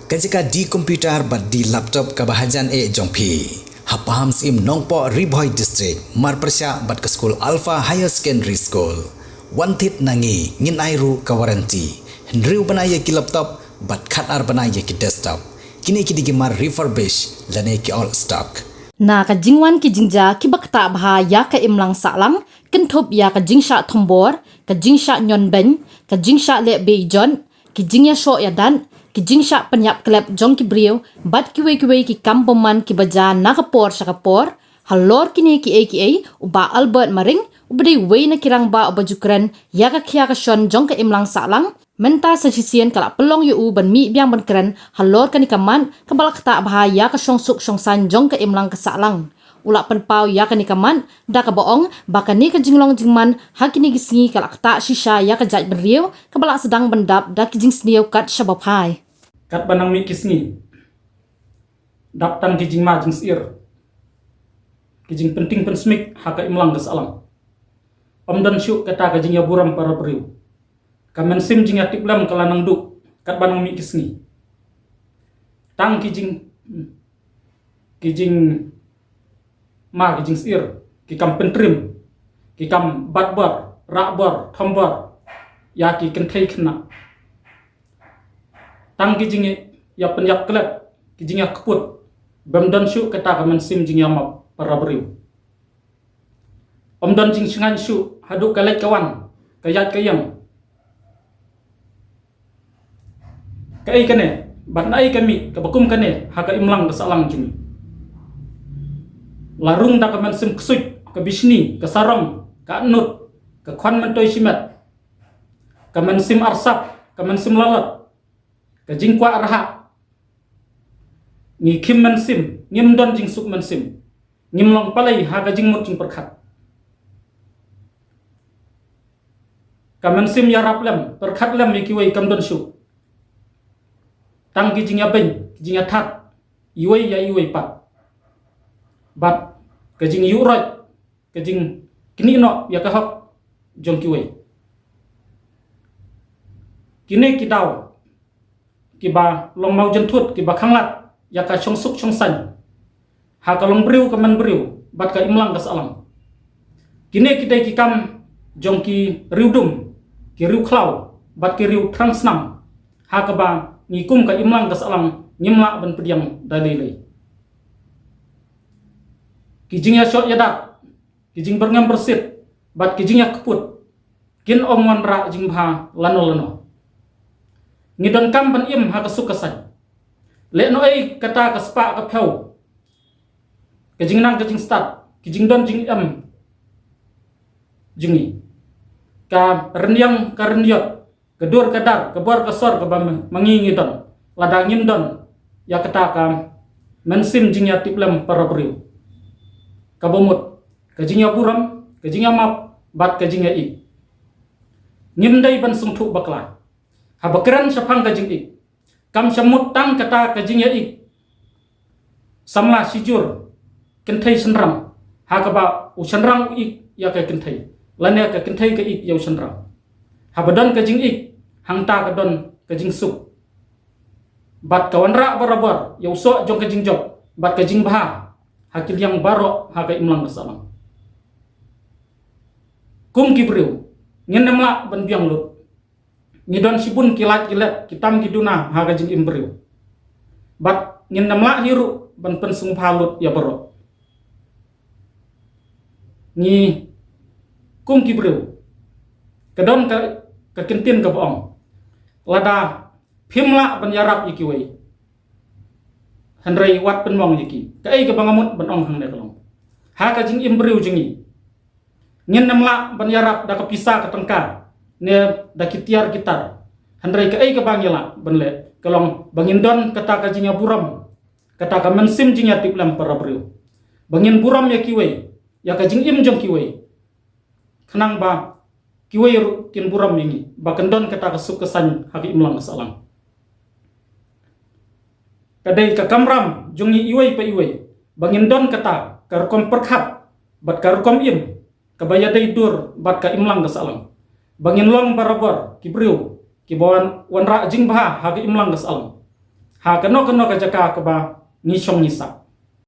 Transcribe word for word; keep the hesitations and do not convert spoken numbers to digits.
Ka jaka de computer bad de laptop kaba hajan eh jong phi, ha Pahamsyiem Nongpoh, Ri Bhoi District, marpyrshah bad ka skul Alpha Higher Secondary School. Wan thied na ngi, ngin ai ruh ka warranty. Hynriew bnai ïa ki laptop bad khatar bnai ïa ki desktop. Kine ki dei ki mar refurbish lane ki old stock. Na ka jingwan ki jingjia kiba ktah bha ïa ka imlang sahlang, kynthup ïa ka jingshah thombor, ka jingshah ñion beiñ, ka jingshah leh beh ijot, ki jingïashoh ïadat, ki jingshah pynïap klep jong ki briew, bad kiwei kiwei ki kam bymman kiba jia na ka por sha ka por. Halor kine kiei kiei, u Bah Albert Maring, uba dei uwei na ki rangbah uba ju kren ïa ka khia ka shon jong ka imlang sahlang, mynta sa shisien ka la pynlong ïa u ban mih biang ban kren halor kane ka mat kaba la ktah bha ïa ka shongsuk shongsaiñ jong ka imlang ka sahlang. U la pynpaw ïa kane ka mat da kaba ong ba kane ka jinglong jingman ha kine ki sngi ka la ktah shisha ïa ka jaitbynriew kaba la sdang ban dap da ki jingsniew kat shaba phai. Katba nang mih ki sngi, dap tang ki jingma jingsyier, ki jingpynting pynsmik ha ka imlang ka sahlang. Ym don shuh kata ka jingïaburom para briew. Ka mynsiem jingïatiplem ka la nang duh katba nang mih ki sngi. Tang ki jing, ki jingma ki jingsyier, ki kam pyntrim, ki kam bat bor, rah bor, thom bor ïa ki kynthei khynnah. Tang ki jingïapynïap klep, ki jingïakput, bym don shuh kata ka mynsiem jingïamap para briew. Ym don jingshngaiñ shuh haduh ka leit ka wan, ka ïaid ka ïeng. Kaei kane, bad naei ka mih kaba kum kane ha ka imlang ka sahlang jong ngi. La rung da ka mynsiem ksuid, ka bishni, ka sarong, ka atnud, ka khwan myntoi shimet, ka mynsiem arsap, ka mynsiem lalot, ka jingkwah rhah. Ngi khim mynsiem, ngim don jingsuk mynsiem. Ngim long palei ha ka jingmut jingpyrkhat. Ka mynsiem ïarap lem, pyrkhat lem ïa kiwei kam don shuh. Tang ki jingïabeiñ, ki jingïathad, iwei ïa iwei pat. Bad ka jingïuhroit, ka jingknieh noh ïa ka hok jong kiwei. Kine ki daw kiba long mawjynthut, kiba khanglad ïa ka shongsuk shongsaiñ ha ka longbriew ka manbriew bad ka imlang ka sahlang. Kine ki dei ki kam jong ki riewdum, ki riewkhlaw bad ki riew thrang snam, ha kaba ngi kum ka imlang ka sahlang ngim lah ban pdiang da lei lei. Ki jingïashoh ïadat, ki jingbyrngem byrsit bad ki jingïakput kin ym wanrah jingbha lano lano. Ngi donkam ban im ha ka suk ka saiñ. Lehnohei kata ka spah ka phew, ka jingnang ka jingstad, ki jingdon jingem jong ngi, ka rynïeng ka rynïot, ka dur ka dar, ka bor ka sor kaba ma ngi ngi don, lada ngim don ïa kata ka mynsiem jingïatiplem para briew kaba mut, ka jingïaburom, ka jingïamap bad ka jingïaieid. Ngim dei ban sngewthuh bakla. Haba kren shaphang ka jingieid, kam shym mut tang kata ka jingïaieid samla shijur kynthei shynrang, ha kaba u shynrang u ieid ïa ka kynthei, lane ka kynthei ka ieid ïa u shynrang. Haba don ka jingieid, hangta ka don ka jingsuk bad ka wanrah barabor ïa u soh jong ka jingjop bad ka jingbha ha ki liang baroh ha ka imlang ka sahlang. Kum ki briew, ngin ym lah ban biang lut. Ngi don shibun ki lait ki let, ki tam ki duna ha ka jingim briew. Bad ngin ym lah hi ruh ban pynsngewbha lut ïa baroh. Ngi kum ki briew, ka don ka, ka kyntien kaba ong, lada phim lah ban ïarap ïa kiwei, hynrei wat pynmong ïa ki. Kaei kaba nga mut ban ong hangne ka long, ha ka jingim briew jong ngi, ngin ym lah ban ïarap da ka pisa ka tyngka ne da ki tiar ki tar. Hynrei kaei kaba ngi lah ban leh ka long ba ngin don kata ka jingïaburom, kata ka mynsiem jingïatiplem para briew, ba ngin burom ïa kiwei, ïa ka jingim jong kiwei, khnang ba kiwei ruh kin burom ïa ngi, ba kan don kata ka suk ka saiñ ha ka imlang ka sahlang. Ka dei ka kamram jong ngi iwei pa iwei ba ngin don kata ka rukom pyrkhat bad ka rukom im kaba ïadei dur bad ka imlang ka sahlang, ba ngin long barabor ki briew kiba wan, wanrah jingbha ha ka imlang ka sahlang. ha kano kano ka jaka kaba ngi shong ngi sah.